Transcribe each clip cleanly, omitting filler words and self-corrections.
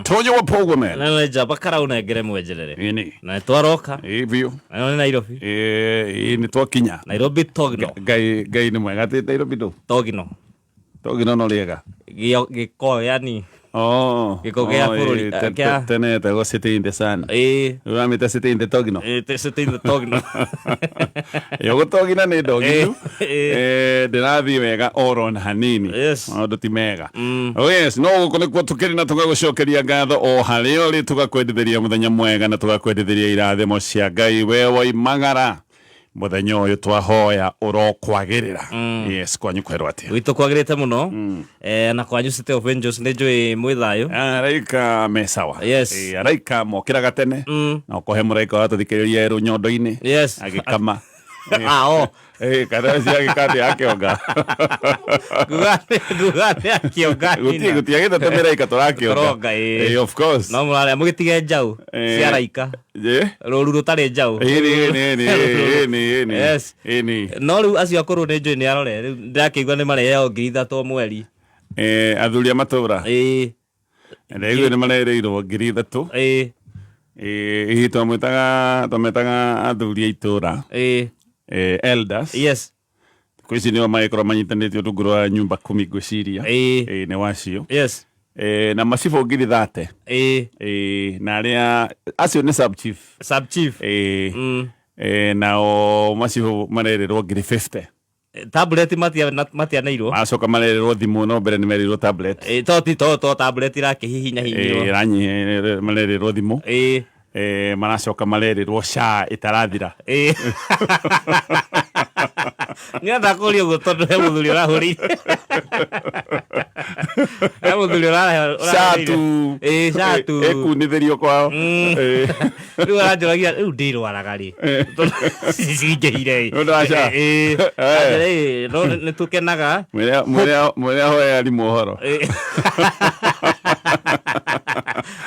Gĩtonyo wa Pogwomen. Na nĩ njamba karau nengere mwenjerere. Ĩni. Na nĩ twaroka. Ĩ biũ. Na nĩ Nairobi. Ĩ nĩ twakinya. Nairobi Togino. Ngai Ngai nĩ mwega atĩ Nairobi ndũ. Togino. Togino no rĩega. Gĩo gĩko yani. Oh. Gĩko gĩa oh, bũrũri, ĩ, te- kĩa- te- Tene yetagwo City in the Sun. Ĩ. Rĩu ũramĩta City in the Togino. Ĩ te- City in the Togino. Ĩ ũgũtogina nĩ ndoginu. Ĩ, ĩ. Eh, ndĩrathiĩ wega oro na hanini. Yes. Maũndũ ti mega. Oh yes, no gũkũ nĩkuo tũkĩrĩ na tũgagũcokeria ngatho o harĩa ũrĩ tũgakwendithĩria mũthenya mwega na tũgakwendithĩria irathimo cia Ngai we woimagara mũthenya ũyũ twahoya ũrokwagĩrĩra. Yes, kwanyu kwerwo atĩa? Gwitũ kwagĩrĩte mũno. Eh, na kwanyu City of Angels nĩ njũĩ mwĩ thayũ. Araika me sawa. Yes. Eh, araika mokĩraga tene na ũkohe mũraika ũratũthikĩrĩria erũ nyondo-inĩ Yes. agĩkama. Ah, oh. Eh, kana ũcio agĩka atĩa akĩonga. Nguga nguga nĩ akĩonga Gũtirĩ nyina. gũtiagĩte tũmĩraika tũrakĩonga. Tũronga, ĩĩ. Eh, of course. No mũrarĩa mũgĩtige njaũ Eh. cia raika. Eh? Rũru rũtarĩ njaũ. Ĩni, ĩni, ĩni, ĩni, ĩni. Yes. Ĩni. No rĩu acio akũrũ nĩ njũĩ nĩ arore rĩu ndĩrakĩigua nĩ mareheo 3,000 o mweri. Eh, athuri a matũra. Ĩĩ. Ndaigua nĩ marereirwo 3,000. Ĩĩ. Eh, hihi twamwĩtaga twametaga athuri a itũra. Ĩĩ. Eh, elders. Yes. Thikũ ici nĩo magĩkorwo manyitanĩtio rungu rwa nyumba kumi ngwĩciria. Ĩĩ. Ĩĩ, nĩ wacio. Yes. Eh, na macibũ 30,000. Ĩĩ. Ĩĩ, na arĩa acio nĩ sub chief. Sub chief. Ĩĩ. Eh, nao macibũ marerĩrwo 50,000. Tablet matianeirwo. Macoka marerĩrwo thimũ no mbere nĩ merirwo tablet. Ĩĩ, to ti to to tablet irakĩhihinya hihinywo. Ĩĩ, iranyihe marerĩrwo thimũ. Ĩĩ. Eh, maracoka marerĩrwo SHA ĩtarathira. Ĩĩ. Nĩenda kũria ũguo tondũ he mũthuri ũrahũrĩire. He mũthuri SHA tu. Ĩĩ, SHA tu. Ĩkunithĩrio kwao. Ĩĩ. Rĩu aranjũragia rĩu ndĩrwaraga rĩ. Tondũ cingĩhire ĩ. Nĩ ũndũ wa SHA? Ĩĩ. Anjĩra, ĩĩ, no nĩ tũkenaga. Mwĩre mwĩre mwĩre ahoe arimũ ũhoro. Ĩĩ.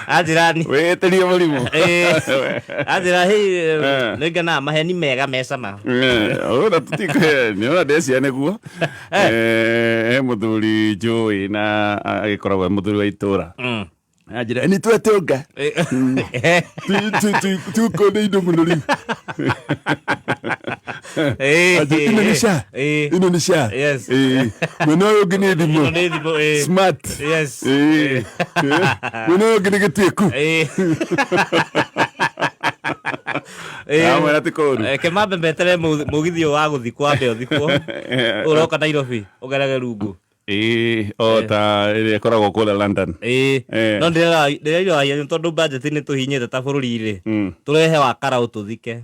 Anjĩra ni Wĩĩtĩrie mũrimũ. Ĩĩ. Anjĩra hĩ Eh. nĩ ngenaga maheni mega me cama. Ona tũtikũhe nĩ ona ndecia nĩguo. Eh, he mũthuri njũĩ na agĩkoragwo e mũthuri wa itũra. Anjĩra nĩ twetonga. Tukona indo mũno rĩu. Anjĩra, ĩno nĩ SHA. Ĩno nĩ SHA. Yes. Ĩĩ. Mwena ũyũ ũngĩ nĩ thimũ. Ĩno nĩ thimũ, ĩĩ. Smart. Yes. Ĩĩ. Mwena ũyũ ũngĩ nĩ gĩtuĩku. Ĩĩ. Ĩĩ. Amwĩra ti kũũru. Reke mambe metere mũgithi ũyũ wa gũthikwo ambe ũthikwo. Ũroka Nairobi ũgerage rungu. Ĩĩ, o ta ĩrĩa ĩkoragwo kũrĩa London. Ĩĩ. Eh. No ndĩreragia tondũ budget nĩ tũhinyĩte ta bũrũri rĩ. Tũrehe wa karaũ tũthike.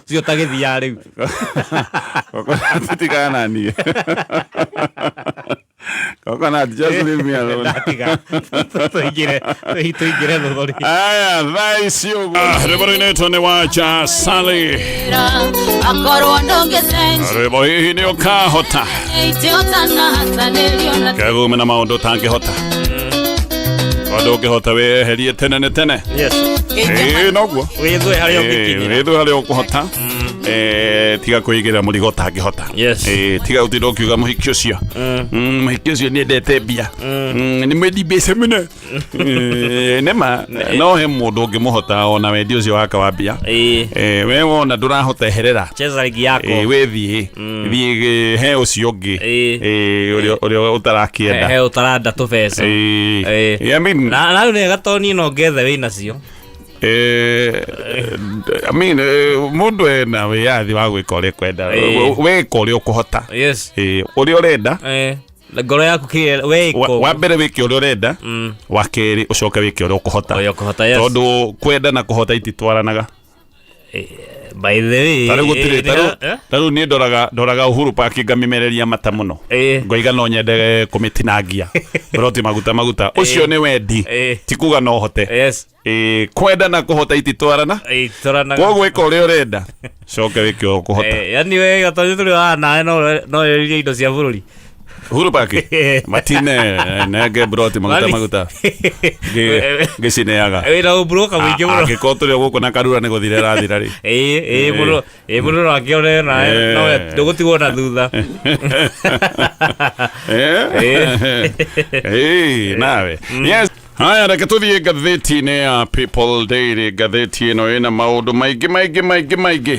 Cio ta gĩthia rĩu. Tũtigana na niĩ. Coconut, just leave me alone. Ndatiga. Tũingĩre tũingĩre thũgũri. Aya, thaa ici ũguo. Rwĩmbo rũinĩtwo nĩ Wacha Sally. Akorwo ndũngĩcenjia Rwĩmbo hihi nĩ ũkahota ũtanahatanĩrio na kegume na maũndũ ũtangĩhota. Tondũ ũngĩhota wĩyeherie tene nĩ tene. Yes. Ĩĩ noguo. Wĩthwe harĩa ũngĩkinyĩra. Wĩthwe harĩa ũkũhota. Eh, tiga kwĩigĩrĩra mũrigo ũtangĩhota. Yes. Eh, tiga gũtinda ũkiuga mũhiki ũcio. Mũhiki ũcio nĩendete mbia. Nĩ mwendi mbeca mũno. Eh, nĩma no he mũndũ ũngĩmũhota ona wendi ũcio wake wa mbia. Ĩĩ. Eh, we wona ndũrahota eherera. Cheza ligi yako. Eh, we thiĩ thiĩ eh, he ũcio ũngĩ Ĩĩ. Eh, ũrĩa ũrĩa ũtarakĩenda. He ũtaranda tũbeca. Eh, Ĩĩ. I mean, Na rĩu nĩ gatoni no ngethe wĩ nacio. Eh, I mean, eh, mũndũ ena wĩyathi wa gwĩka ũrĩa kwenda Eh. wĩka ũrĩa ũkũhota Yes. Eh, ũrĩa ũrenda Eh. Na ngoro yaku kĩ we wa ĩko. wa mbere wĩke ũrĩa ũrenda wa kerĩ ũcoke wĩke ũrĩa ũkũhota Ũrĩa ũkũhota, yes. tondũ kwenda na kũhota ititwaranaga By the way. tarĩu gũtirĩ eh, tarĩu eh? tarĩu niĩ ndoraga ndoraga Uhuru Park ngamĩmereria mata mũno Eh. ngoiga no nyende kũmĩtinangia broti maguta maguta ũcio nĩ wendi Eh. ti kuga no hote Yes. Eh, kwenda na kũhota ititwarana Eh, twaranaga. koguo ĩka ũrĩa ũrenda coke wĩke ũrĩa ũkũhota Eh, yani we gatonyo tũrĩ wa nawe no no wĩrirĩrie indo cia bũrũri. Uhuru Park matine nenge broti maguta Mani. maguta ngĩcineaga Wĩna ũmburoka mũingĩ mũno. Angĩkorwo tũrĩ o gũkũ na Karura nĩ gũthira ĩrathira rĩ. Ĩĩ, ĩĩ mũno, ĩĩ mũno no akĩone nawe no ndũgũtigwo na thutha. Eh? Nawe yes. Haya, reke tũthiĩ ngathĩti-inĩ ya People Daily. Ngathĩti ĩno ĩna maũndũ maingĩ maingĩ maingĩ maingĩ,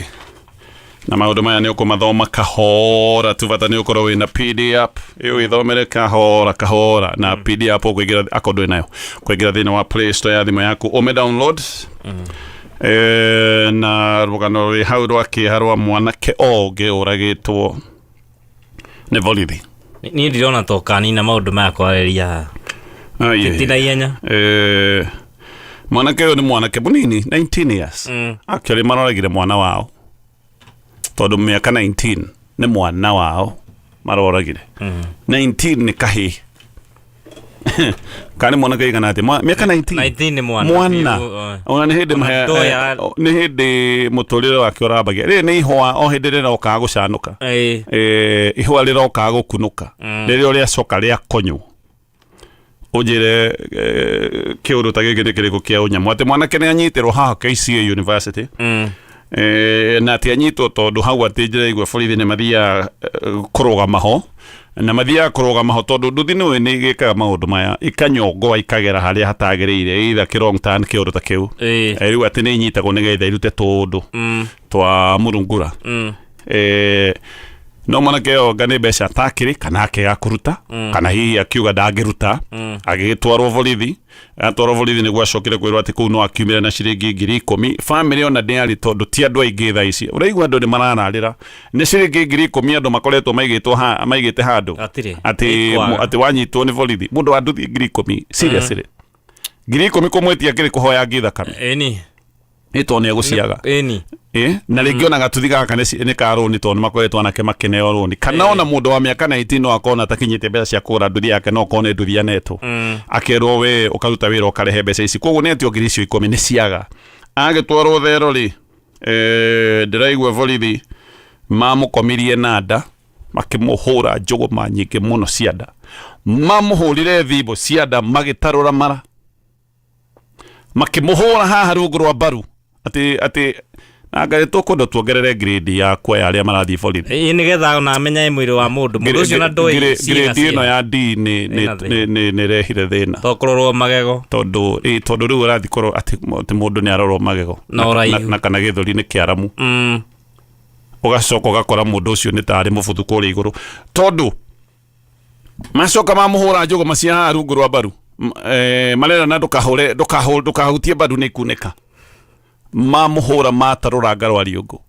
na maũndũ maya nĩ ũkũmathoma kahora tu. Bata nĩ ũkorwo wĩna PDF ĩyo wĩthomere kahora kahora na PDF ũkũingĩra, akorwo ndũrĩ nayo, kũingĩra thĩinĩ wa Play Store ya thimũ yaku ũme download. Na rũgano rwĩ hau rwa kĩeha rwa mwanake o ũngĩ ũragĩtwo nĩ borithi. Niĩ ndirona ta ũkanina maũndũ maya kwarĩria haha. Ai, Ti na ihenya. Mwanake ũyũ nĩ mwanake mũnini, 19 years. Actually maroragire mwana wao, tondũ mĩaka 19 nĩ mwana wao maroragire. 19 nĩ kahĩĩ kana nĩ mwanake igana atĩ mĩaka 19? 19 nĩ mwana. Mwana. Biũ, Ona nĩ hĩndĩ Ona ndoya. nĩ hĩndĩ mũtũrĩre wake ũrambagia. Rĩrĩ nĩ ihũa o hĩndĩ rĩrokaga gũcanũka. Ihũa rĩrokaga gũkunũka rĩrĩa rĩacoka rĩakonywo. Ũnjĩre, kĩũndũ ta gĩkĩ nĩ kĩrĩkũ kĩa ũnyamũ, atĩ mwanake nĩ anyitĩrwo haha KCA University? Na atĩ anyitwo tondũ hau atĩ njĩra igua borithi nĩ mathiaga kũrũgama ho, na mathiaga kũrũgama ho tondũ nduthi nĩũĩ nĩ igĩkaga maũndũ maya, ikanyongoa ikagera harĩa hatagĩrĩire, either kĩ wrong turn, kĩũndũ ta kĩu. Rĩu atĩ nĩ inyitagwo nĩgetha irute tũũndũ twa mũrungura. No mwanake ũyũ anga nĩ mbeca atakĩrĩ kana akĩaga kũruta, kana hihi akiuga ndangĩruta, agĩgĩtwarwo borithi. Atwarwo borithi nĩguo acokire kwĩrwo atĩ kũu no akiumĩre na ciringi 10,000. Bamĩrĩ ona ndĩarĩ, tondũ ti andũ aingĩ thaa ici ũraigua andũ nĩ marararĩra nĩ ciringi 10,000 andũ makoretwo maigĩtwo maigĩte handũ. Hatirĩ. Atĩ Ĩkwaga. Atĩ wanyitwo nĩ borithi, mũndũ wa nduthi, 10,000, seriously, 10,000 kũmwĩtia kĩrĩ kũhoya ngithakame. Nĩ tondũ nĩ egũciaga. Na rĩngĩ ona gatuthi gaka nĩ ka rũni, tondũ nĩ makoretwo anake makĩneo rũni, kana ona mũndũ wa mĩaka 19 no akorwo na atakinyĩtie mbeca cia kũgũra nduthi yake, no okorwo nĩ nduthi anetwo, akerwo we ũkaruta wĩra ũkarehe mbeca ici. Koguo nĩ etio ngiri icio 10 nĩ ciaga. Agĩtwarwo thero rĩ, ndĩraigua borithi mamũkomirie na nda, makĩmũhũra njũgũma nyingĩ mũno cia nda, mamũhũrire thimbo cia nda, magĩtarũra mara, makĩmũhũra haha rungu rwa mbaru, atĩ na ngai tũkwenda tuongerere grade ya kuoya arĩa marathiĩ borithi. Ĩĩ, nĩgetha ona amenye mwĩrĩ wa mũndũ ũcio na ndoĩ ciĩga Grade ĩno cia ya D Ĩna thĩna. nĩ rehire thĩna. To kũrorwo magego. Tondũ rĩu ũrathiĩ kũrora atĩ mũndũ nĩ arorwo magego Na ũraihu. Na kana gĩthũri nĩ kĩaramu. Ũgacoka ũgakora mũndũ ũcio nĩ tarĩ mũbuthu kũrĩa igũrũ, tondũ macoka mamũhũra njũgũma cia haha rungu rwa mbaru. Marerana ndũkahũre, ndũkahutie mbaru nĩ ikunĩka. Mamũhũra matarũranga rwa riũngũ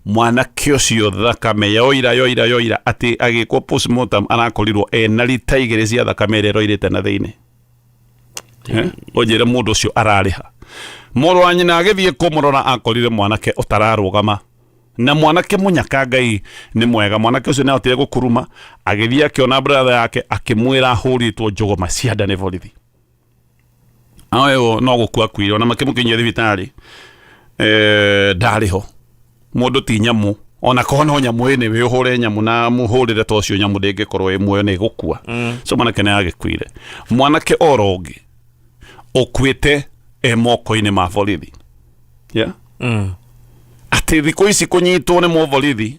mwanake ũcio, thakame yoira yoira yoira, atĩ agĩkwo postmortem arakorirwo ena rita 2 cia thakame ĩrĩa ĩroirĩte na thĩinĩ. Ũnjĩre mũndũ ũcio ararĩha. Mũrũ wa nyina agĩthiĩ kũmũrora akorire mwanake ũtararũgama, na mwanake mũnyaka. Ngai nĩ mwega, mwanake ũcio nĩ ahotire gũkuruma, agĩthiĩ akĩona brother yake, akĩmwĩra ahũrĩtwo njũgũma cia nda nĩ borithi. Ayo no gũkua akuire, ona makĩmũkinyia thibitarĩ ndarĩ ho. Mũndũ ti nyamũ, ona korwo no nyamũ ĩnĩ wĩ ũhũre nyamũ na mũhũrĩre ta ũcio, nyamũ ndĩngĩkorwo ĩ muoyo, nĩ ĩgũkua. So mwanake nĩ agĩkuire, mwanake oro ũngĩ ũkuĩte e moko-inĩ ma borithi, yeah? Atĩ thikũ ici kũnyitwo nĩ mũborithi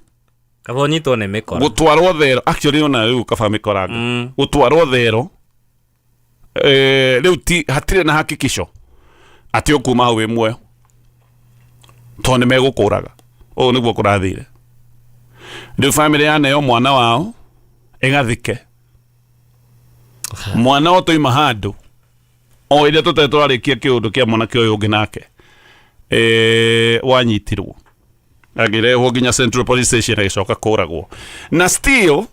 Kaba ũnyitwo nĩ mĩkora. Gũtwarwo thero, actually ona rĩu kaba mĩkoranga. Gũtwarwo thero, rĩu ti hatirĩ na hakikisho atĩ ũkuma hau wĩ muoyo, tondũ nĩ megũkũraga. Ũũ nĩguo kũrathire. Rĩu bamĩrĩ yaneo mwana wao ĩgathike mwana o tũima handũ o ĩrĩa tũtarĩ tũrarĩkia kĩũndũ kĩa mwanake ũyũ ũngĩ nake wanyitirwo agĩrehwo nginya Central Police Station, agĩcoka kũragwo. Na still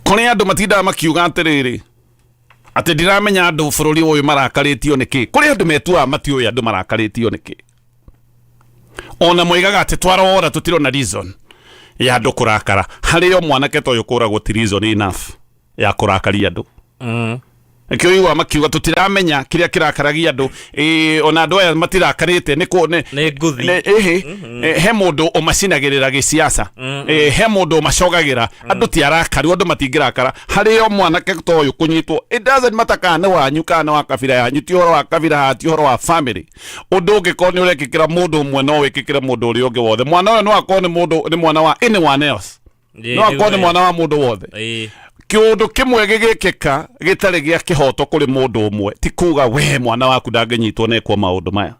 kũrĩ andũ matindaga makiuga atĩrĩrĩ, atĩ ndiramenya andũ bũrũri ũyũ marakarĩtio nĩkĩ. Kũrĩ andũ metuaga matiũĩ andũ marakarĩtio nĩkĩ. Ona moigaga atĩ twarora tũtirona reason ya andũ kũrakara. Harĩ o mwanake ta ũyũ kũragwo ti reason enough ya kũrakaria andũ. Nĩkĩo ũiguaga makiuga tũtiramenya kĩrĩa kĩrakaragia andũ. Ĩĩ, ona andũ aya matirakarĩte nĩ kũ- nĩ Nĩ ngũthi. Ĩhĩ, he mũndũ ũmacinagĩrĩra gĩciaca. He mũndũ ũmacogagĩra. Andũ ti arakaru, andũ matingĩrakara harĩ o mwanake ta ũyũ kũnyitwo. It doesn't matter kana nĩ wanyu kana nĩ wa kabira yanyu, ti ũhoro wa kabira haha, ti ũhoro wa family. Ũndũ ũngĩkorwo nĩ ũrekĩkĩra mũndũ ũmwe, no wĩkĩkĩre mũndũ ũrĩa ũngĩ wothe. Mwana ũyũ no akorwo nĩ mũndũ, nĩ mwana wa anyone else, no akorwo nĩ mwana wa mũndũ wothe. Kĩũndũ kĩmwe gĩgĩkĩka gĩtarĩ gĩa kĩhoto kũrĩ mũndũ ũmwe ti kuga we mwana waku ndangĩnyitwo na ekwo maũndũ maya.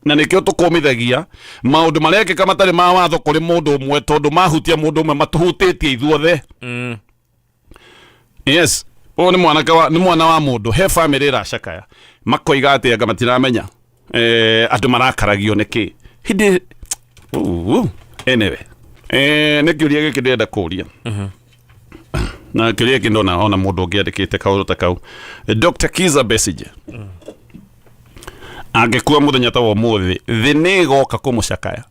Na nĩkĩo tũkũmithagia maũndũ marekĩka matarĩ ma watho kũrĩ mũndũ ũmwe, tondũ mahutia mũndũ ũmwe matũhutĩtie ithuothe. Yes, ũyũ nĩ mwanake wa, nĩ mwana wa mũndũ. He family ĩracakaya makoiga atĩ anga matiramenya andũ marakaragio nĩkĩ hĩndĩ. Anyway, nĩ kĩũria gĩkĩ ndĩrenda kũria, na kĩũria gĩkĩ ndona ona mũndũ ũngĩ andĩkĩte kaũndũ ta kau. Dr. Kiza Besigye angĩkua mũthenya ta wa ũmũthĩ, thĩ nĩ ĩgoka kũmũcakaya.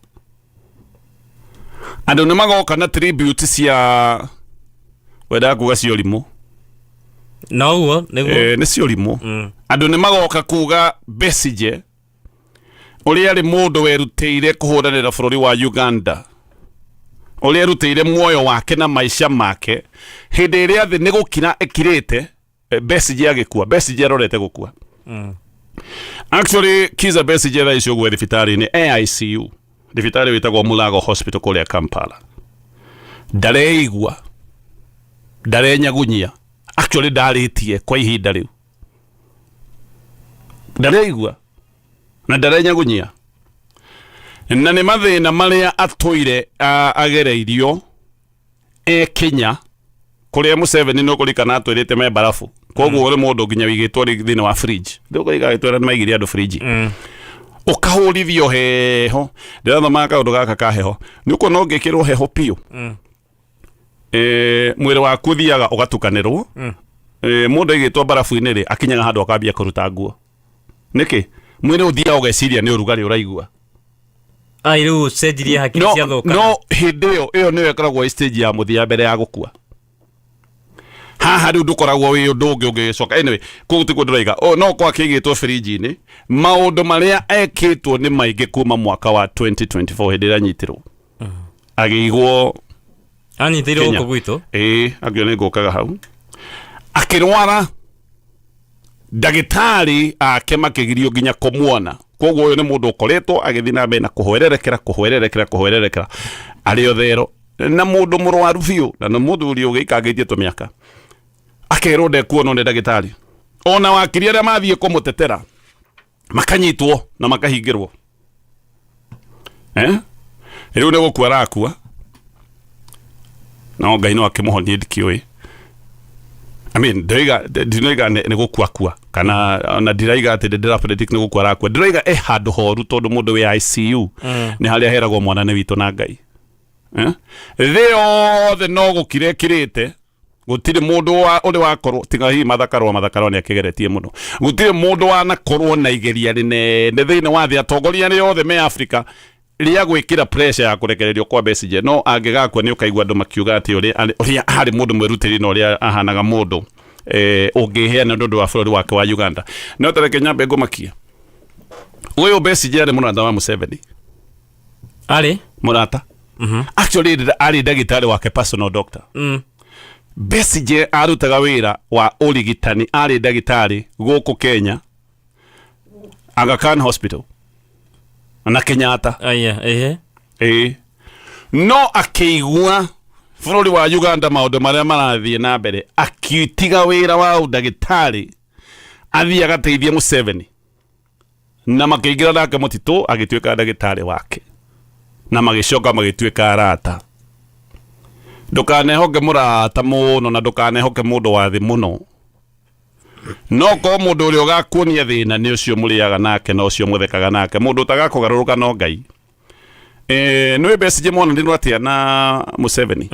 Andũ nĩ magoka na tribute cia wendaga kuga cia ũrimũ. Noguo nĩguo. Nĩ cia ũrimũ. Andũ nĩ magoka kuga Besigye ũrĩa arĩ mũndũ werutĩire kũhũranĩra bũrũri wa Uganda, ũrĩa erutĩire muoyo wake na maica make hĩndĩ ĩrĩa thĩ nĩ gũkira ĩkirĩte. Besigye agĩkua, Besigye arorete gũkua. Actually, Kiza Besigye thaa ici ũguo thibitarĩ-inĩ AICU, thibitarĩ wĩtagwo Mulago Hospital kũrĩa Kampala. Ndareigua, ndarenyagunyia, actually ndarĩtie kwa ihinda rĩu, ndareigua na ndarenyagunyia, na nĩ mathĩna marĩa atũire agereirio e Kenya kũrĩa Museveni nĩ ũkũririkana atwĩrĩte me barafu, koguo ũrĩ mũndũ nginya wĩigĩtwo rĩ thĩinĩ wa fridge. Rĩu ũkoiga agĩtwĩra nĩ maigire andũ fridge, ũkahũrithio heho. Ndĩrathomaga kaũndũ gaka ka heho, nĩ ũkuona ũngĩkĩrwo heho biũ, mwĩrĩ waku ũthiaga ũgatukanĩrwo. Mũndũ aigĩtwo barafu-inĩ rĩ, akinyaga handũ akambia kũruta nguo. Nĩkĩ? Mwĩrĩ ũthiaga ũgeciria nĩ ũrugarĩ ũraigua. Ai, rĩu ũcenjirie hakiri No, ciathũka. no hĩndĩ ĩyo nĩyo ĩkoragwo ĩ stage ya mũthia mbere ya gũkua. Haha rĩu ndũkoragwo wĩ ũndũ ũngĩ ũngĩgĩcoka. Anyway, kũu tikuo ndĩroiga. No kwa kĩigĩtwo birinji-inĩ, maũndũ marĩa ekĩtwo nĩ maingĩ kuma mwaka wa 2024 hĩndĩ ĩrĩa anyitirwo agĩigwo Anyitĩirwo Kenya. gũkũ gwitũ. Ĩĩ, angĩo nĩ ngũkaga hau. Akĩrwara, ndagĩtarĩ ake makĩgirio nginya kũmuona. Koguo ũyũ nĩ mũndũ ũkoretwo agĩthiĩ na mbere na kũhwererekera, kũhwererekera, kũhwererekera arĩ o thero, na mũndũ mũrwaru biũ, na nĩ mũthuri ũgĩikangĩtie tũmĩaka, akerwo ndekuonwo nĩ ndagĩtarĩ. Ona wakiri arĩa mathiĩ kũmũtetera makanyitwo na makahingĩrwo. Rĩu nĩ gũkua arakua, no Ngai no akĩmũhonie, ndikĩũĩ. I mean, ndĩroiga, ndinoiga nĩ gũkua kua, kana ona ndiraiga atĩ ndĩra predict nĩ gũkua arakua. Ndĩroiga e handũ horu, tondũ mũndũ wĩ ICU nĩ harĩa heragwo mwana nĩ witũ na Ngai. Thĩ yothe no gũkira ĩkirĩte. Gũtirĩ mũndũ wa ũrĩ wakorwo, tiga hihi Mathakarũa. Mathakarũa nĩ akĩgeretie mũno. Gũtirĩ mũndũ wanakorwo na igeria rĩnene thĩinĩ wa thĩ, atongoria arĩa othe me Afrika, rĩa gwĩkĩra pressure ya kũrekererio kwa Besigye. No angĩgakua, nĩ ũkaigua andũ makiuga atĩ ũrĩa arĩ mũndũ mwĩrutĩri na ũrĩa ahanaga mũndũ ũngĩheana nĩ ũndũ wa bũrũri wake wa Uganda. No tareke nyambe ngũmakie, ũyũ Besigye arĩ mũrata wa Museveni. Arĩ Mũrata. Actually, arĩ ndagĩtarĩ wake, personal doctor. Besigye arutaga wĩra wa ũrigitani, arĩ ndagĩtarĩ gũkũ Kenya, Aga Khan Hospital na Kenyatta. Aya, ehe. Ĩĩ, no akĩigua bũrũri wa Uganda maũndũ marĩa marathiĩ na mbere, akĩtiga wĩra wa ũndagĩtarĩ, athiĩ agateithie Museveni, na makĩingĩra nake mũtitũ, agĩtuĩka ndagĩtarĩ wake, na magĩcoka magĩtuĩka arata. Ndũkanehoke mũrata mũno, na ndũkanehoke mũndũ wa thĩ mũno. No korwo mũndũ ũrĩa ũgakuonia thĩna nĩ ũcio mũrĩaga nake na ũcio mũthekaga nake, mũndũ ũtagakũgarũrũka no Ngai. Nĩ Besigye monanirwo atĩa na Museveni?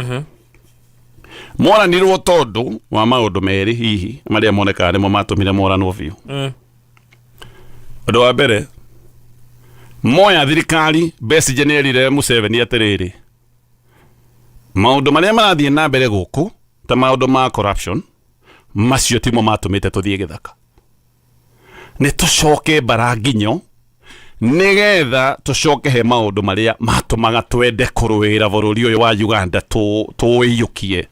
Monanirwo tondũ wa maũndũ merĩ hihi marĩa monekaga nĩmo matũmire moranwo biũ. Ũndũ wa mbere, moya thirikari, Besigye nĩ erire Museveni atĩrĩrĩ, maũndũ marĩa marathiĩ na mbere gũkũ ta maũndũ ma corruption. Macio timo matũmĩte tũthiĩ gĩthaka. Nĩ tũcoke mbara nginyo nĩgetha tũcoke he maũndũ marĩa matũmaga twende kũrũĩra bũrũri ũyũ wa Uganda tũũiyũkie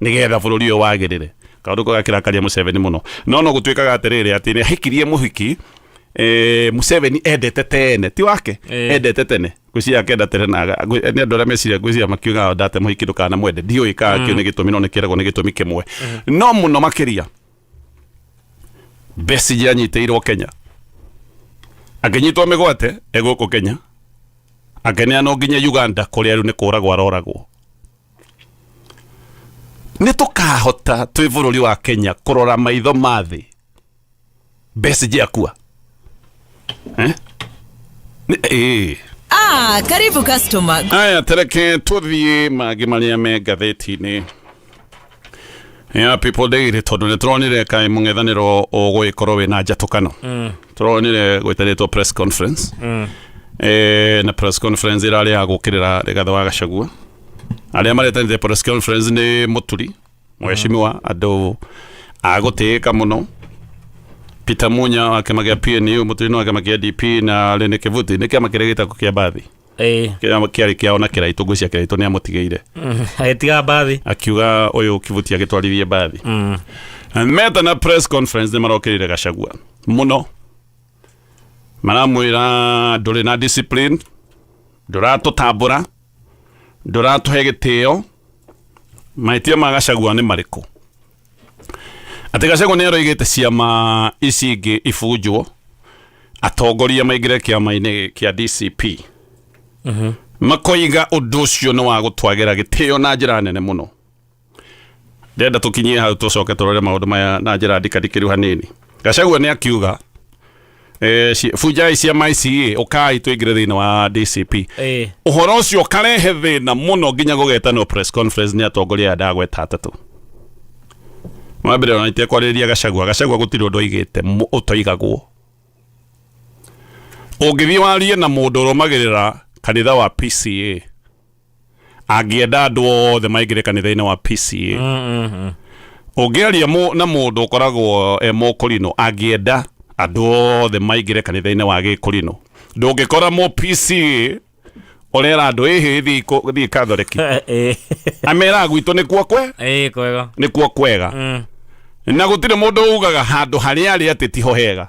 nĩgetha bũrũri ũyũ wagĩrĩre. Kaũndũ kau gakĩrakaria Museveni mũno. No no gũtuĩkaga atĩrĩrĩ atĩ nĩ ahikirie mũhiki Museveni endete tene ti wake endete tene ngwĩciria akenda tene na nĩ andũ arĩa meciria ngwĩciria makiuga ndate mũhiki ndũkanamwende ndiũĩ kana kĩu nĩ gĩtũmi no nĩ kĩragwo nĩ gĩtũmi kĩmwe no mũno makĩria Besigye anyitĩirwo Kenya akĩnyitwo mĩgwate e gũkũ Kenya akĩneanwo nginya Uganda kũrĩa rĩu nĩ kũragwo aroragwo. Nĩ tũkahota twĩ bũrũri wa Kenya kũrora maitho ma thĩ Besigye akua eh? Ah, karibu customer. Aya, tereke tuthiĩ mangĩ marĩa me ngathĩti-inĩ ya People Daily tondũ nĩ tũronire kaĩ mũng'ethanĩro ũgũgĩkorwo wĩna njatũkano. Tũronire gwĩtanĩtwo press conference na press conference ĩrarĩ ya gũkĩrĩra Rigathĩ wa Gachagua. Arĩa maretanĩte press conference nĩ Mũturi mheshimiwa andũ a gũtĩĩka mũno, Peter Munya wa kĩama kĩa PNU, Mũturi nĩ wa kĩama kĩa DP na Rene Kivuti nĩ kĩama kĩrĩa gĩtagwo kĩa Mbathi. Kĩama kĩarĩ kĩao na Kĩraitũ, ngwĩciria Kĩraitũ nĩ amũtigĩire. Agĩtiga Mbathi. Akiuga ũyũ Kivuti agĩtwarithie Mbathi. Metana press conference nĩ marokĩrĩire Gachagua mũno, maramwĩra ndũrĩ na discipline, ndũratũtambũra, ndũratũhe gĩtĩo. Mahĩtia ma Gachagua nĩ marĩkũ? Atĩ Gachagua nĩ aroigĩte ciama ici ingĩ ibunjwo, atongoria maingĩre kĩama-inĩ kĩa DCP. Makoiga ũndũ ũcio nĩ wa gũtwagĩra gĩtĩo na njĩra nene mũno. Ndĩrenda tũkinyie hau tũcoke tũrore maũndũ maya na njĩra ndikandikĩru hanini. Gachagua nĩ akiuga bunjai ciama ici ĩ, ũkai tũingĩre thĩinĩ wa DCP. Ũhoro ũcio ũkarehe thĩna mũno nginya gũgetanwo press conference nĩ atongoria aya ndagweta atatũ. Wa mbere ona itekwarĩrĩria Gachagua, Gachagua gũtirĩ ũndũ oigĩte ũtoigagwo. Ũngĩthiĩ warie na mũndũ ũrũmagĩrĩra kanitha wa PCA, angĩenda andũ othe maingĩre kanitha-inĩ wa PCA. Ũngĩaria na mũndũ ũkoragwo e mũkũrinũ, angĩenda andũ othe maingĩre kanitha-inĩ wa gĩkũrinũ. Ndũngĩkora mũ PCA ũrera andũ ĩhĩ thiĩ Catholic. Ameraga gwitũ nĩkuo kwe? Kwega. Nĩkuo kwega. Na gũtirĩ mũndũ ugaga handũ harĩa arĩ atĩ tiho hega.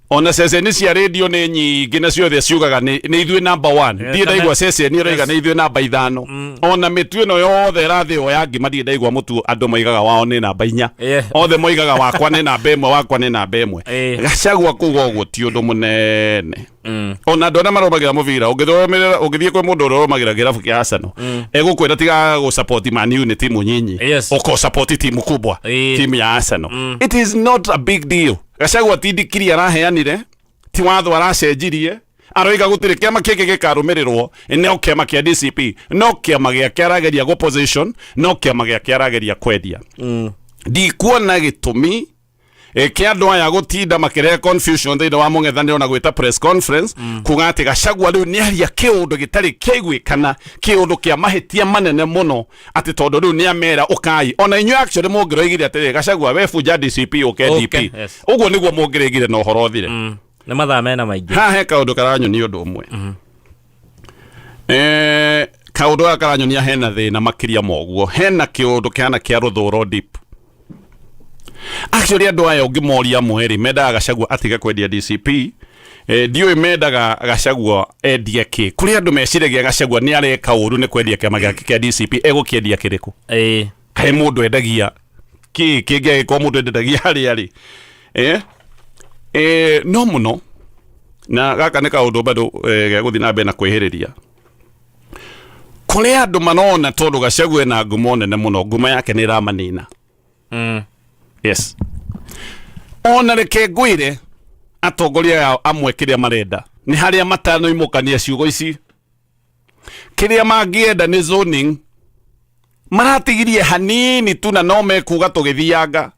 Ona ceceni cia radio nĩ nyingĩ na ciothe ciugaga nĩ ithuĩ number 1. Ndirĩ ndaigua ceceni ĩroiga nĩ ithuĩ namba 5. Ona mĩtu ĩno yothe ĩrathĩo ya ngima ndirĩ ndaigua mũtu andũ moigaga wao nĩ namba 4. Othe moigaga wakwa nĩ namba 1, wakwa nĩ namba 1. Gachagua kuga ũguo ti ũndũ mũnene. Ona andũ arĩa marũmagĩra mũbira, ũngĩthiĩ kwĩ mũndũ ũrĩa ũrũmagĩra kĩrabu kĩa Arsenal, egũkwĩra tiga gũ-support Man U nĩ timu nyinyi. Ũko support timu kubwa, timu ya Arsenal. It is not a big deal. Gachagua ti ndikiri araheanire, ti watho aracenjirie, aroiga gũtirĩ kĩama kĩngĩ gĩkarũmĩrĩrwo, no kĩama kĩa DCP, no kĩama gĩake arageria gũ position, no kĩama gĩake arageria kwendia. Ndikuona gĩtũmi kĩa andũ aya gũtinda makĩrehe confusion thĩinĩ wa mũng'ethanĩro na gwĩta press conference kuga atĩ Gachagua rĩu nĩ aria kĩũndũ gĩtarĩ kĩaiguĩkana, kĩũndũ kĩa mahĩtia manene mũno, atĩ tondũ rĩu nĩ amera ũkai. Ona inyuĩ actually mũngĩroigire atĩrĩrĩ, Gachagua we bunja DCP ũke DP. Ũguo nĩguo mũngĩrĩgire na ũhoro ũthire. Nĩ mathaa mena maingĩ. Haha he kaũndũ karanyonia ũndũ ũmwe. Kaũndũ gaka karanyonia hena thĩna makĩria ma ũguo. Hena kĩũndũ kĩhana kĩa rũthũro deep. Actually andũ aya ũngĩmoria amwe rĩ, mendaga Gachagua atige kwendia DCP. Ndiũĩ mendaga Gachagua endie kĩ. Kũrĩ andũ meciragia Gachagua nĩ areka ũru nĩ kwendia kĩama gĩake kĩa DCP, egũkĩendia kĩrĩkũ? Kaĩ mũndũ endagia kĩ kĩngĩ agĩkorwo mũndũ endagia harĩa rĩ? No mũno. Na gaka nĩ kaũndũ bado gegũthiĩ na mbere na kwĩhĩrĩria. Kũrĩ andũ marona tondũ Gachagua ena ngumo nene mũno, ngumo yake nĩ ĩramanina. Yes. Ona reke ngwĩre atongoria aya amwe kĩrĩa marenda nĩ harĩa matanoimũkania ciugo ici. Kĩrĩa mangĩenda nĩ zoning. Maratigirie hanini tu na no mekuga tũgĩthianga.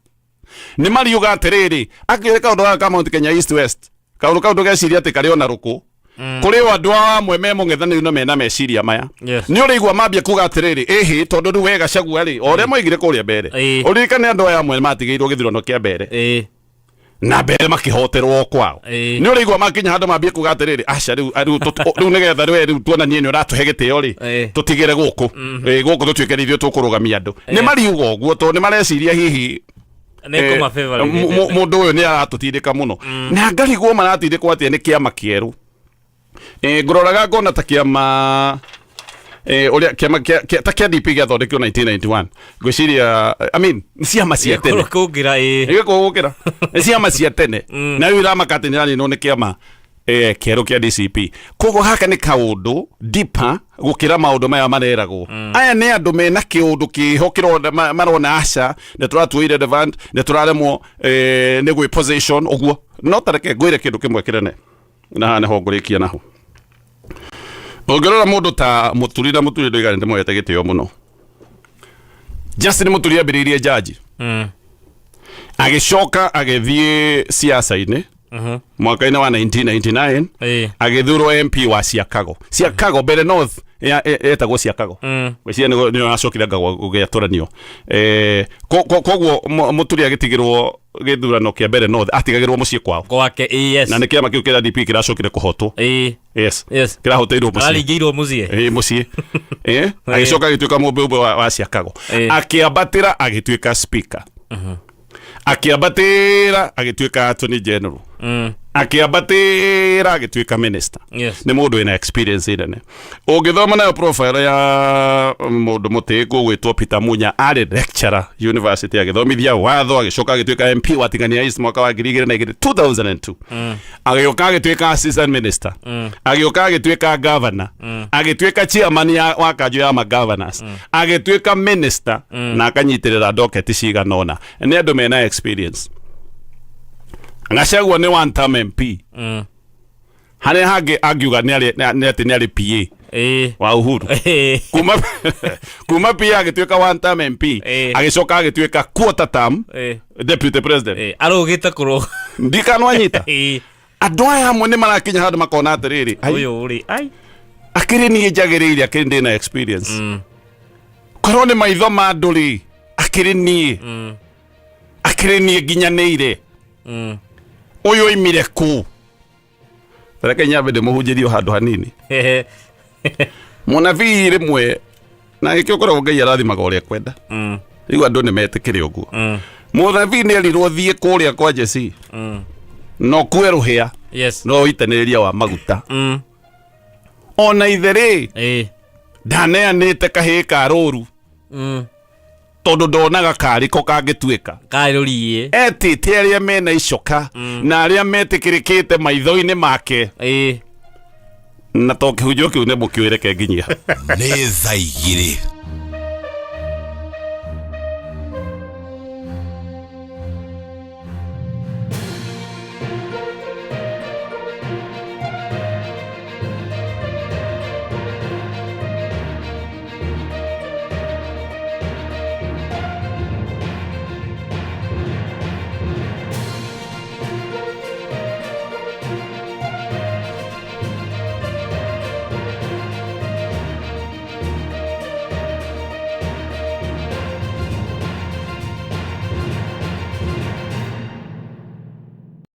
Nĩ mariuga atĩrĩrĩ, akĩrĩ kaũndũ gaka ka Mount Kenya East West. Kaũndũ kau ndũgecirie atĩ karĩ ona rũkũ. Kũrĩ o andũ amwe me mũng'ethanĩru na mena meciria maya. Nĩ ũrĩigua mambia kuga atĩrĩrĩ, ĩhĩ, tondũ rĩu we Gachagua rĩ, o ũrĩa moigire kũrĩa mbere. Ũririkane andũ aya amwe matigĩirwo gĩthurano kĩa mbere. Na mbere makĩhoterwo o kwao. Nĩ ũrĩigua makinya handũ mambie kuga atĩrĩrĩ, aca, rĩu rĩu rĩu nĩgetha we rĩu tuonanie nĩ ũratũhe gĩtĩo rĩ, tũtigĩre gũkũ. Gũkũ tũtuĩke nĩ ithuĩ tũkũrũgamia andũ. Nĩ mariuga ũguo tondũ nĩ mareciria hihi Nĩ kũma favor. Mũndũ ũyũ nĩ aratũtindĩka mũno, na ngarigwo maratindĩkwo atĩa nĩ kĩama kĩerũ. Ngũroraga ngona ta kĩama ũrĩa kĩama ta kĩa DP gĩathondekirwo 1991, ngwĩciria, I mean, nĩ ciama cia tene. Kũngĩra, ĩĩ. Gĩkũgũkĩra nĩ ciama cia tene, na rĩu iramaka atĩ nĩraninwo nĩ kĩama kĩerũ kĩa DCP. Koguo gaka nĩ kaũndũ deeper gũkĩra maũndũ maya mareragwo. Aya nĩ andũ mena kĩũndũ kĩho kĩrona marona aca, nĩ tũratuo irrelevant, nĩ tũraremwo nĩ gwĩ position ũguo. No tareke ngwĩre kĩndũ kĩmwe kĩnene, na haha nĩho ngũrĩkia naho. Ũngĩrora mũndũ ta Mũturi, na Mũturi ndoiga nĩ ndĩmuoete gĩtĩo mũno, Justin Mũturi ambĩrĩirie jaji, agĩcoka agĩthiĩ siasa-inĩ mwaka-inĩ wa 1999, agĩthurwo MP wa Siakago. Siakago mbere North etagwo Siakago. Gwĩciria nĩyo yacokire anga gũgĩatũranio. Koguo Mũturi agĩtigĩrwo gĩthurano kĩa mbere North, atigagĩrwo mũciĩ kwao. Gwake, ĩĩ, yes. Na nĩ kĩama kĩu kĩa DP kĩracokire kũhotwo. Yes. Kĩrahoteirwo mũciĩ. Araringĩirwo mũciĩ. Ĩ, mũciĩ. Agĩcoka agĩtuĩka mũmbunge wa Siakago. Akĩambatĩra agĩtuĩka speaker, akĩambatĩra agĩtuĩka attorney general, akĩambatĩra agĩtuĩka minister. Nĩ mũndũ wĩna experience nene. Ũngĩthoma nayo profile ya mũndũ mũtĩĩku ũgwĩtwo Peter Munya, arĩ lecturer university, agĩthomithia watho, agĩcoka agĩtuĩka MP wa Ting'ania East mwaka wa 2002, 2002, agĩũka agĩtuĩka assistant minister, agĩũka agĩtuĩka governor, agĩtuĩka chairman wa kanjũ ya magovernors, agĩtuĩka minister, na akanyitĩrĩra doketi cigana ũna. Nĩ andũ mena experience. Gachagua nĩ one term MP. Harĩa hangĩ angiuga nĩ atĩ nĩ arĩ PA wa Uhuru. Kuma PA agĩtuĩka one term MP, agĩcoka agĩtuĩka quarter term deputy president. Arũgĩte kũrũga. Ndikanwanyita. Andũ aya amwe nĩ marakinya handũ makona atĩrĩrĩ, ai, Ũyũ rĩ, ai. Akĩrĩ niĩ njagĩrĩire, akĩrĩ ndĩna experience, korwo nĩ maitho ma andũ rĩ, akĩrĩ niĩ, akĩrĩ niĩ nginyanĩire. Ũyũ oimire kũ? Reke nyambe ndĩmũhunjĩrie o handũ hanini. Mũnabii rĩmwe na gĩkĩ ũkoragwo Ngai arathimaga ũrĩa kwenda. Rĩu andũ nĩ metĩkĩre ũguo. Mũnabii nĩ erirwo, thiĩ kũrĩa kwa Jesi no kue rũhĩa, no ũitanĩrĩria wa maguta. Ona ithe rĩ, ndaneanĩte kahĩĩ ka rũru, tondũ ndonaga karĩ ko kangĩtuĩka. Karĩ rũriĩ. Etĩte arĩa mena icoka na arĩa metĩkĩrĩkĩte maitho-inĩ make. Na to kĩhunjio kĩu nĩ mũkĩũĩ, reke nginyia. Nĩ thaa 2.